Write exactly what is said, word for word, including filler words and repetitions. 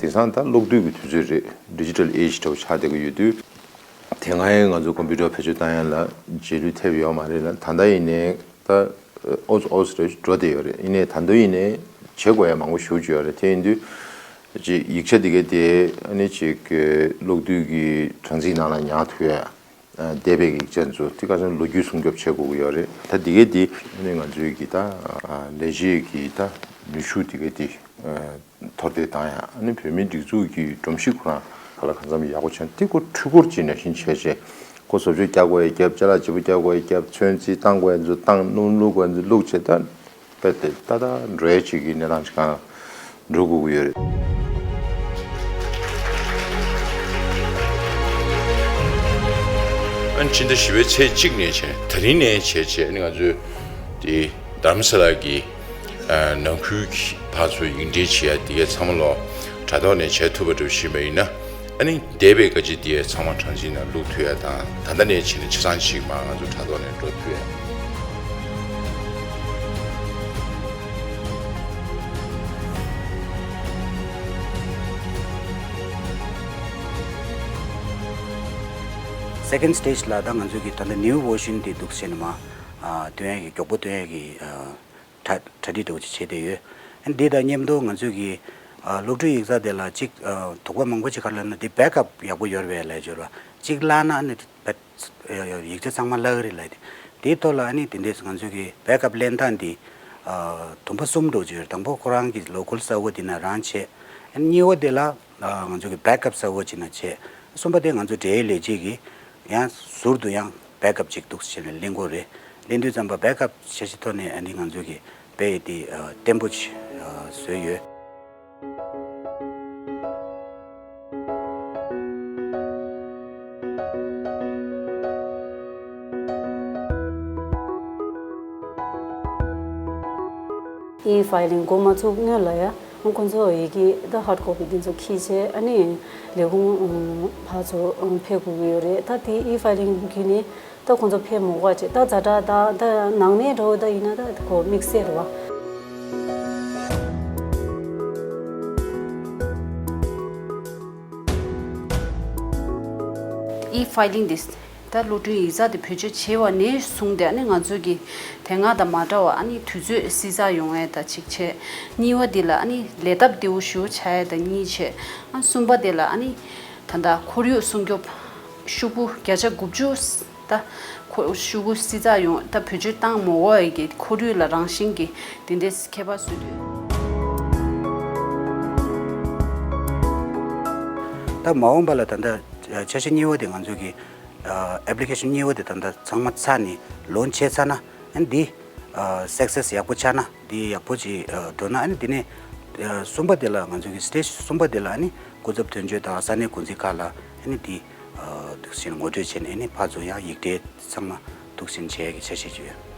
དེང་སང་ད་གློག་རྡུལ་གྱི་དུས་ཚོད་རེད། Digital Age་འདྲ་བོ་ཆགས་བསྡད་ཀྱི་ཡོད་དུས། དེ་སྔ་ཡང་ང་ཚོ་ཀམ་པུ་ཊར་བེད་སྤྱོད་བཏང་ཡ་ལ་རྗེས་ལུས་ཐེབས་ཡོད་མ་རེད་ལ། ད་ལྟ་ཡིན་ནའི་ད་ཨོ་ཙམ་ཨོ་ཙམ་རེ་འགྲོ་བསྡད་ཡོད་རེད། ཡིན་ནའི་ད་དུང་ཡིན་ནའི་བྱེད་དགོས་ཡ་མང་པོ་ཞེ་པོ་ཅིག་ཡོད་རེད། དེ་ཡིན་དུས་ཅིག་ཡིག་ཆ་འདི་གའི་དེ་ཨ་ནི་ཅིག་གློག་རྡུལ་གྱི་གྲངས་རྩིས་ནང་ལ་ཉར་ཐུབ་ཡ། འདས་པའི་ཡིག་ཆ་ཚོ་དེ་ཁ་སང་ལོ་རྒྱུས་སྲུང་སྐྱོབ་བྱེད་དགོས་ཀྱི་ཡོད་རེད། ད་འདི་གའི་འདི་ཨ་ནི་ང་ཚོའི་གི་ད་ལས་གཞི་གི་ད་ནུས་ཤུགས་འདི་གའི་འདི་མཐོར་འདེགས་བཏང་ཡ། ཨ་ནི་བོད་མིའི་སྒྲིག་འཛུགས་ཀྱི་སྒྲོམ་གཞི་ཁོ་རང་ག་ལ་གང་འཚམ་ཡག་པོ་བྱས་ན་དེ་ཁོ་འཕྲུལ་འཁོར་ཅིག་ནང་བཞིན་བྱས་བྱས་ཁོ་བཟོ་བཅོས་རྒྱག་དགོས་ཡ་རྒྱབ། ཅ་ལག་བརྗེ་པོ་རྒྱག་དགོས་ཡ་རྒྱབ། ཚོན་རྩི་བཏང་དགོས་ཡ་ཚོ་བཏང་། སྣུམ་བླུགས་དགོས་ཡ་ཚོ་བླུགས་བྱས། ད་དཔེ་དེ་ཏག་ཏག་འགྲོ་ཡ་ཅིག་གི་གནས་སྟངས་ཅིག་གང་འགྲོ་དགོས་ཀྱི་ཡོད་རེད། ཨ་ནི་ཕྱི་ཟླ་བཞི་པའི་ཚེས་གཅིག་ནས་བྱས། ད་རིང་ནས་བྱས་བྱས་ཨ་ནི་ང་ཚོས་དེ་རྡ་རམ་ས་ལ་གི་ཨ་ནང་ཁུལ་གྱི་ཕར་ཚུར་ཡིག་འབྲེལ་བྱེད་ཡ་དེ་གའི་ཚང་མ་ལོ་དྲ་ཐོག་ནས་བྱེད་ཐུབ་པ་འདྲ་བཞིན་པ་ཡིན་ན། ཨ་ནི་འདས་པའི་བཀའ་སྤྱི་དེ་ཚང་མ་གྲངས་ཅིག་ནང་བླུག་ཐུབ་ཡ་དང་། ད་ལྟ་ནས་བྱས་ནས་ཆ་ཚང་ཞིག་མར་ང་ཚོ་དྲ་ཐོག་ནས་འགྲོ་ཐུབ་ཡ། Second stage་ལ་ད་ང་ཚོ་གི་ད་ལྟ་new version་དེ་འདུག་ཟེར་ནས་མར་ཨ་སྟོན་ཡ་གི་མགྱོགས་པོ་སྟོན་ཡ་གི་ཨ་གྲ་གྲ་སྒྲིག་འདྲ་བོ་ཅིག་བྱས་བསྡད་ཡོད། ཨ་ནི་འདི་དང་མཉམ་དུ་ང་ཚོས་ཀྱི་ཨ་གློག་འཕྲུལ་ཡིག་ཚགས་དེ་ལ་གཅིག་ཨ་དོགས་པ་མང་པོ་ཅིག་ག་རེ་ལབ་ན། འདི་backup་ཡག་པོ་ཡོད་རེད་པས་ལབ་ཡ་ཅིག་ཡོད་རེད་པ། གཅིག་བརླག་ན་ཨ་ནི་ཡིག་ཆ་ཚང་མ་བརླག་གི་རེད་ལབ་ཡ་དེ། དེའི་ཐོག་ལ་ཨ་ནི་དེ་འདྲས་ང་ཚོས་ཀྱི་backup་ལེན་སྟངས་འདི་ཨ་དུམ་པ་གསུམ་འདྲ་བོ་ཅིག་ཡོད་རེད། དང་པོ་ཁོ་རང་གི་local server་དེ་ནང་རང་བྱས། ཨ་ནི་གཉིས་པ་དེ་ལ་ཨ་ང་ཚོ་གི་backup server་ཅིག་ནང་བྱས། གསུམ་པ་དེ་ང་ཚོ་འབྲེལ་ཡོད་ལས་བྱེད་ཀྱི་ཡང་ཟུར་དུ་ཡང་backup་ཅིག་འདུག་ཟེར་ནས་ལེན་དགོས་རེད། ལེན་དུས་ཙམ་པ་backup་འཆར་གཞི་ཐོག་ནས་ཨ་ནི་ང་ཚོ་གི་དཔེ་དེ་ཨ་བརྟན་པོ་ཅིག་ཨ་བཟོས་ཡོད། E-filing་འགོ་མ་ཚུགས་སྔོན་ལ་ཡ། ཁོང་ཚོ་ཡི་གེ་ད་hard copy་དེ་ཚོ་འཁྱེར་བྱས་ཨ་ནི་ལས་ཁུངས་ཕར་ཚུར་ཕེབས་དགོས་ཀྱི་ཡོད་རེད། ད་དེ་E-filing་བརྒྱུད་ནས་ད་ཁོང་ཚོ་ཕེབས་མི་དགོས་པ་བྱས། ད་ཛ་དྲག་ད་ད་ནང་གནས་འདྲ་བོ་ད་ཡིན་ན་ད་ཁོ་དམིགས་བསལ་རེད་པ། E-filing་དེ་ད་གློག་འཕྲིན་ཡིག་ཚགས་དེ་བེད་སྤྱོད་བྱས་པ་ནས་བཟུང་སྟེ་ཨ་ནི་ང་ཚོ་གི་དེ་སྔ་དང་མ་འདྲ་བ་ཨ་ནི་དུས་ཚོད་བསྲི་ཚགས་ཡོང་ཡས་ད་གཅིག་བྱས། གཉིས་པ་དེ་ལ་ཨ་ནི་ལས་སྟབས་བདེ་བོ་ཞེ་པོ་ཆགས་ཡས་ད་གཉིས་བྱས། ཨ་གསུམ་པ་དེ་ལ་ཨ་ནི་ད་ལྟ་ཁོར་ཡུག་སྲུང་སྐྱོབ་ཤོག་གུ་བརྒྱ་ཆ་དགུ་བཅུ་ད་ཁོ་ཤོག་གུ་བསྲི་ཚགས་ཡོང་ད་བེད་སྤྱོད་བཏང་མ་དགོས་ཡས་ཀྱི་ཁོར་ཡུག་ལ་རང་བཞིན་གྱི་དེ་འདྲའི་ཁྱད་པར་བཟོས་ཡོད། ད་མ་འོངས་པ་ལ་ད་ལྟ་འཆར་གཞི་གཉིས་པ་དེ་ང་ཚོ་གི་ཨ་application་གཉིས་པ་དེ་ད་ལྟ་ཚང་མ་ཚར་ནས་launch་བྱས་ཚར་ན། ཨ་ནི་འདི་ཨ་success་ཡག་པོ་ཆགས་ན། འདི་ཡག་པོ་ཅིག་ཨ་འགྲོ་ན། ཨ་ནི་འདི་ནས་ཨ་གསུམ་པ་དེ་ལ་ང་ཚོ་གི་stage་གསུམ་པ་དེ་ལ་ཨ་ནི་སྐུ་ཚབ་དོན་གཅོད་དང་ས་གནས་འགོ་འཛིན་ཁག་ལ་ཨ་ནི་འདི་ཨ་འདུག་སེ་ངོ་སྤྲོད་བྱས་ནས་ཨ་ནི་ཕར་ཚུར་ཡང་ཡིག་འབྲེལ་ཚང་མ་འདུག་སེ་བྱེད་ཡག་གི་འཆར་གཞི་ཅིག་ཡོད།